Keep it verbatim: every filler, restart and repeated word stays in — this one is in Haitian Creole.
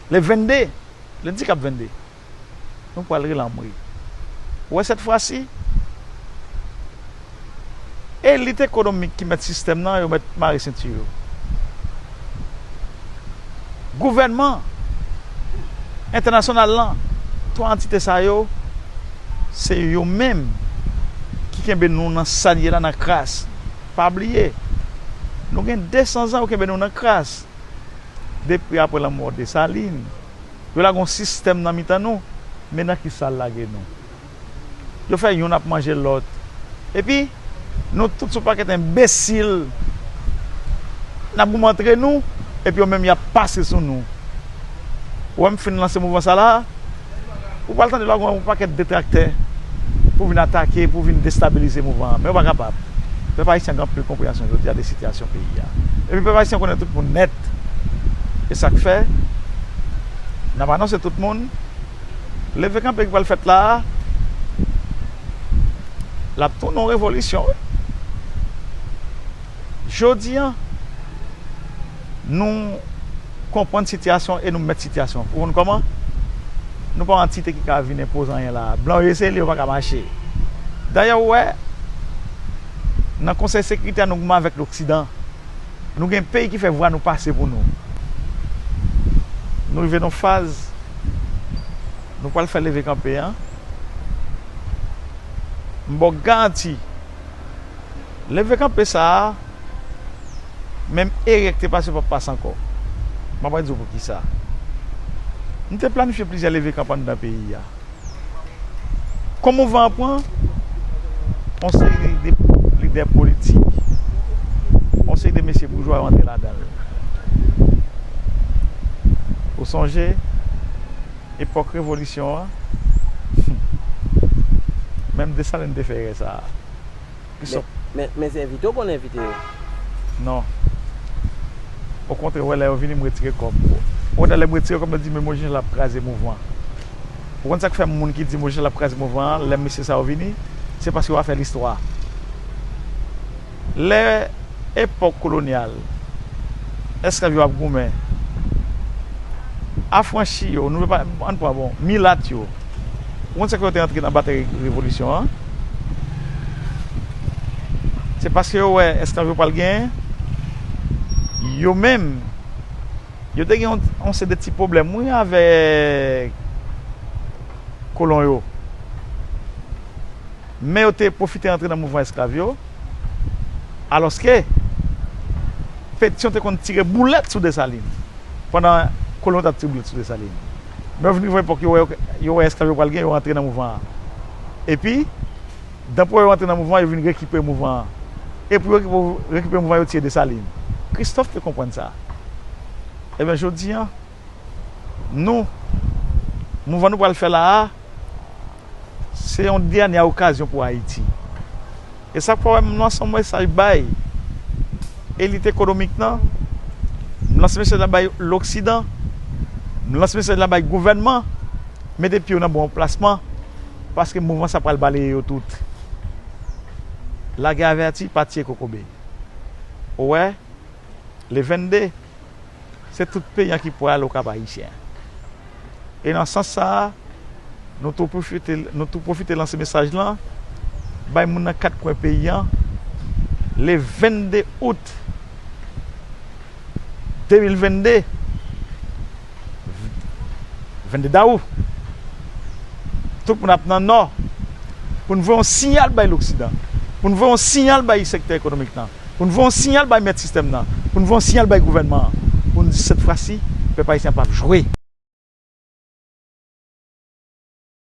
Le vennde, lendi k ap vennde, nou pral rele anmwe. Ou wè, sèt fwa si, elit ekonomik ki mèt sistèm nan, yo mèt mare senti yo. Gouvènman entènasyonal lan, twa antite sa yo, se yo menm ki kenbe nou nan sa n ye la, nan kras. Pa bliye, nou gen de san zan yo kenbe nou nan kras. Depi apre lanmò Desalin, yo lage yon sistèm nan mitan nou, men nan ki sa l lage nou? Yo fè youn ap manje lòt. Epi, nou tout se yon pakèt enbesil. N ap goumen antre nou, epi yo menm y ap pase sou nou. Ou wè m fin lanse mouvman sa la, ou pral tande lòk yon pakèt detraktè pou vin atake, pou vin destabilize mouvman an. Men yo pa kapab. Pèp ayisyen gen anpil konpreyansyon jodi a de sitiyasyon peyi a. Epi pèp ayisyen konnen tout moun nèt. E sa k fè, n ap anonse tout moun, leve kanpe ki pral fèt la a, l ap tounen yon revolisyon, wi. Jodi a, nou konprann sitiyasyon e nou mèt sitiyasyon. Ou konn kòman? Nou pa yon antite ki ka vin enpoze anyen la a. Blan yo eseye l, yo pa ka mache. Dayè, ou wè, nan Konsèy Sekirite a, nou goumen avèk Loksidan. Nou gen peyi ki fè vwa nou pase pou nou. Nou rive nan faz, nou pral fè leve kanpe an. M ba w garanti, leve kanpe sa a, menm erè k te pase p ap pase ankò. M ap di w poukisa. M te planifye plizyè leve kanpe anndan peyi a. Kon mouvman an pran, yon seri de lidè politik, yon seri de mesye boujwa yo antre ladan l. Ou sonje epòk revolisyon an? Menm Desalin te fè erè sa a. Men, men, men se envite w konn envite yo. Non. Okontrè, w wè lè yo vini, m retire kòb. Ou wè lè m retire kòb, yo di, men Mojis l ap kraze mouvman. Ou konn sa k fè moun ki di Mojis l ap kraze mouvman an, lè mesye sa yo vini, se paske yo afè listwa. Lè epòk kolonyal, esklav yo ap goumen, afranchi yo, nou pa, ann pran bon, milat yo, ou konn sa k fè yo te antre nan batay revolisyon an? Se paske yo wè esklav yo pral genyen, yo menm, yo te gen yon, yon seri de ti pwoblèm, wi, avèk kolon yo. Men yo te pwofite antre nan mouvman esklav yo, alòske Petyon te konn tire boulèt sou Desalin, pandan kolon yo t ap tire boulèt sou Desalin. Men yo vin rive yon epòk, yo wè, yo wè esklav yo pral gen, yo rantre nan mouvman an. Epi, dan pou yo rantre nan mouvman an, yo vin rekipere mouvman an. E pou yo rekipe-, rekipere mouvman an, yo tiye Desalin. Kristòf te konprann sa. Ebyen, jodi a, nou, mouvman nou pral fè la a, se yon dènye okazyon pou Ayiti. E sa k fè w wè m lanse yon mesaj bay elit ekonomik nan, m lanse mesaj la bay Loksidan, m lanse mesaj la bay gouvènman, mete pye w nan bon anplasman, paske mouvman sa pral baleye yo tout. Lagè avèti, pa tiye kokobe. Ou wè, le vennde, se tout peyi an ki pral Okap Ayisyen. E nan sans sa a, nou tou pwofite, nou tou pwofite lanse mesaj lan, bay moun nan kat kwen peyi an, le vennde out de mil vennde, vennde dawou, tout moun ap nan Nò, pou n voye yon siyal bay Loksidan, pou n voye yon siyal bay sektè ekonomik lan, pou n voye yon siyal bay mèt sistèm nan, pou n voye yon siyal bay gouvènman an, pou n di, sèt fwa si, pèp ayisyen p ap jwe.